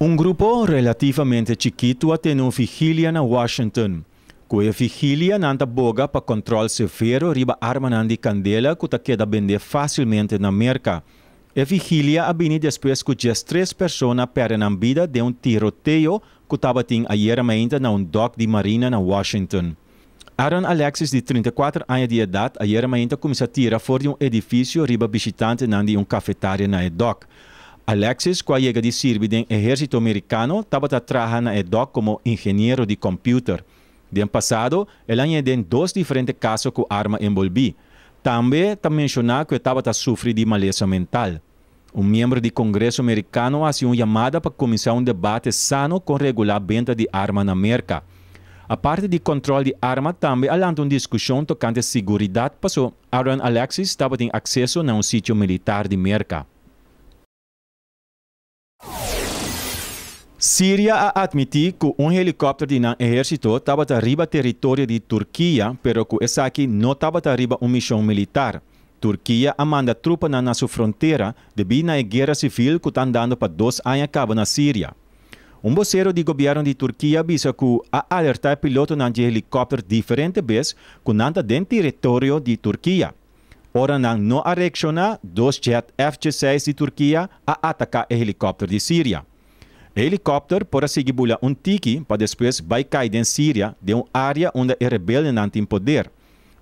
Un grupo relativamente chikitu a tene un vigilia na Washington. Ku e vigilia nan ta boga pa kòntròl severo riba armanan di kandela ku ta keda bendé fásilmente na Merka. E vigilia a bini despues ku 13 persona a pèrdè nan bida den un tiroteo ku tabatin ayera mainta na un dòk di marina na Washington. Aaron Alexis di 34 aña di edat ayera mainta kuminsá tira for di un edifisio riba bishitantenan di un kafetaria na e dòk. Alexis, ku a yega di sirbi den ehérsito merikano, tabata traha na e dòk komo ingeniero di kòmpiuter. Den pasado, el a ñe den dos diferente kaso ku arma enbolbí. Tambe ta menshoná ku e tabata sufri di malesa mental. Un miembro di Kongreso merikano a hasi un yamada pa kuminsá un debate sano kon regulá benta di arma na Merka. Aparte di kòntròl di arma tambe a lanta un diskushon tokante siguridat paso Aaron Alexis tabatin akseso na un sitio militar di Merka. Siria a atmití ku un helikòpter di nan ehérsito tabata riba teritorio di Turkia pero ku esaki no tabata riba un mishon militar. Turkia a manda trupanan na su frontera debí na e guera sivil ku ta andando pa 2 aña kaba na Siria. Un bosero di gobièrnu di Turkia a bisa ku a alertá e pilotonan dje helikòpter diferente bes ku nan ta den teritorio di Turkia. Ora nan no a reakshoná, dos jet F-16 di Turkia a ataká e helikòpter di Siria. E helikòpter por a sigui bula un tiki pa despues bai kai den Siria den un área unda e rebeldenan tin poder.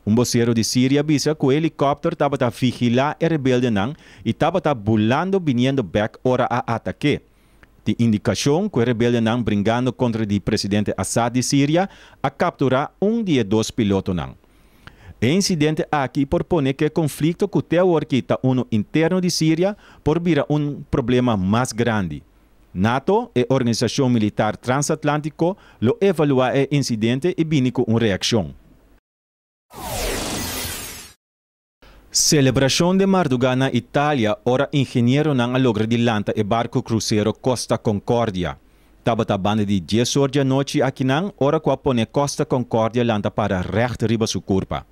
Un bosero di Siria a bisa ku e helikòpter tabata vigilá e rebeldenan i tabata bulando biniendo bèk ora a atak'é. Tin indikashon ku e rebeldenan bringando kontra di presidente Assad di Siria a kapturá un di e dos pilotonan. E insidente aki por pone ku e konflikto ku te aworki ta unu interno di Siria por bira un problema mas grandi. Nato, e organisashon militar transatlantiko, lo evaluá e insidente i bini ku un reakshon. Selebrashon den mardugá na Italia ora ingenieronan a logra di lanta e barku krusero Costa Concordia. Tabata banda di 10 or djanochi akinan ora ku a pone Costa Concordia lanta para règt riba su kurpa.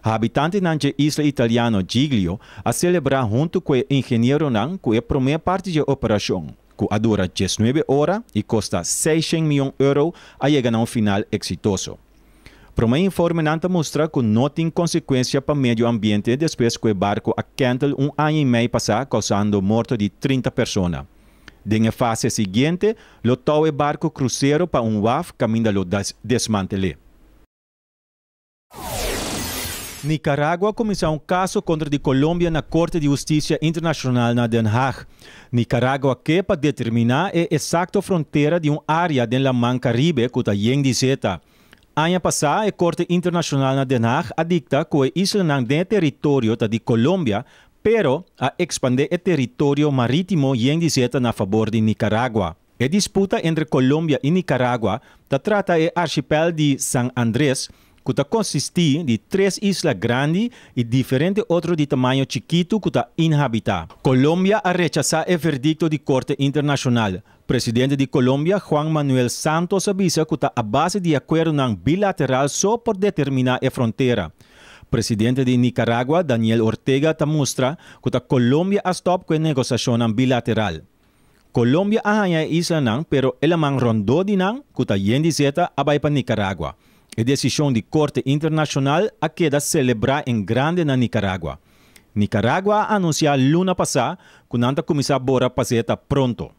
Habitantenan dje isla italiano Giglio a selebrá huntu ku e ingenieronan ku e promé parti dje operashon, ku a dura 19 ora i kosta 600 mion euro, a yega na un final eksitoso. Promé informenan ta mustra ku no tin konsekuensia pa medio ambiente despues ku e barku a kèntel un aña i mei pasá kousando morto di 30 persona. Den e fase siguiente lo tou e barku krusero pa un waf kaminda lo desmantel'é. Nicaragua a kuminsá un kaso kontra di Colombia na Korte di Hustisia Internashonal na Den Haag. Nicaragua ke pa determiná e esakto frontera di un área den Laman Karibe ku ta yen di zeta. Aña pasá e Korte Internashonal na Den Haag a dikta ku e islanan den e teritorio ta di Colombia, pero a ekspandé e teritorio marítimo yen di zeta na fabor di Nicaragua. E disputa entre Colombia i Nicaragua ta trata e archipel di San Andres, ku ta konsistí di tres isla grandi i diferente otro di tamaño chikitu ku ta inhabitá. Colombia a rechasá e verdikto di Korte Internashonal. Presidente di Colombia, Juan Manuel Santos a bisa ku ta a base di akuerdonan bilateral so por determiná e frontera. Presidente di Nicaragua, Daniel Ortega ta mustra ku ta Colombia a stòp ku e negosiashonnan bilateral. Colombia a haña e islanan pero e laman rondó di nan, ku ta yen di zeta, a bai pa Nicaragua. E desishon di Korte Internashonal a keda selebrá en grande na Nicaragua. Nicaragua a anunsiá luna pasá ku nan ta kuminsá bora pa zeta pronto.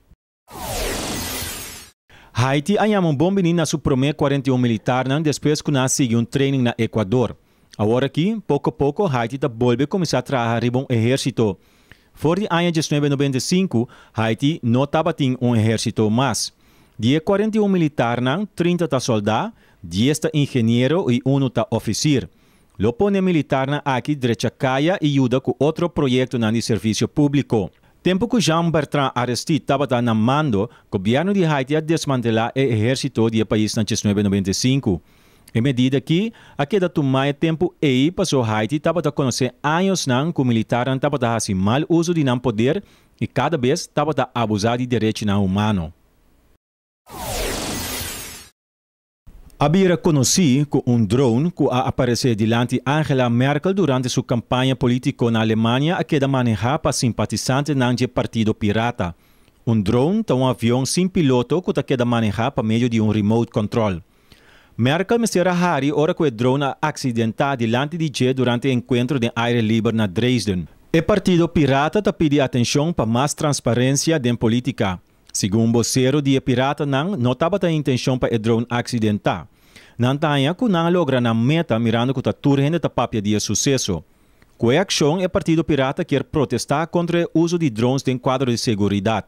Haiti a yama un bon biní na su promé 41 militarnan despues ku nan a sigui un training na Ecuador. Awor aki, poko poko Haiti ta bolbe kuminsá traha riba un ehérsito. For di aña 1995, Haiti no tabatin un ehérsito mas. Di e 41 militarnan, 30 ta sòldá, 10 ta ingeniero i unu ta òfisir. Lo pone e militarnan aki drecha kaya i yuda ku otro proyektonan di servisio públiko. Tempu ku Jean-Bertrand Aristide tabata na mando, gobièrnu di Haiti a desmantelá e ehérsito di e pais na 1995. E medida aki a keda tumá e tempu ei paso Haiti tabata konosé añosnan ku militarnan tabata hasi mal uso di nan poder i kada bes tabata abusá di derechinan humano. A bira konosí ku un drone ku a aparesé dilanti Angela Merkel durante su kampaña polítiko na Alemania a keda manehá pa simpatisantenan dje Partido Pirata. Un drone ta un avion sin piloto ku ta keda manehá pa medio di un remote control. Merkel mester a hari ora ku e drone a aksidentá dilanti di dje durante enkuentro den aire liber na Dresden. E partido Pirata ta pidi atenshon pa mas transparensia den polítika. Segun bosero di e Piratanan, no tabata intenshon pa e drone aksidentá. Nan ta haña ku nan a logra nan meta mirando ku ta tur hende ta papia di e suseso. Ku e akshon e partido Pirata kier protestá kontra e uso di drones den kuadro di seguridat.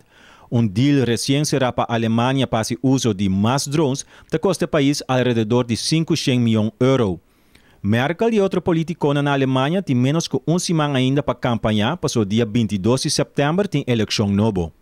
Un deal resien será pa Alemania pa hasi uso di mas drones ta kosta e pais alrededor di 500 mion euro. Merkel i otro polítikonan na Alemania tin ménos ku un siman ainda pa kampañá, pasobra dia 22 di sèptèmber tin elekshon nobo.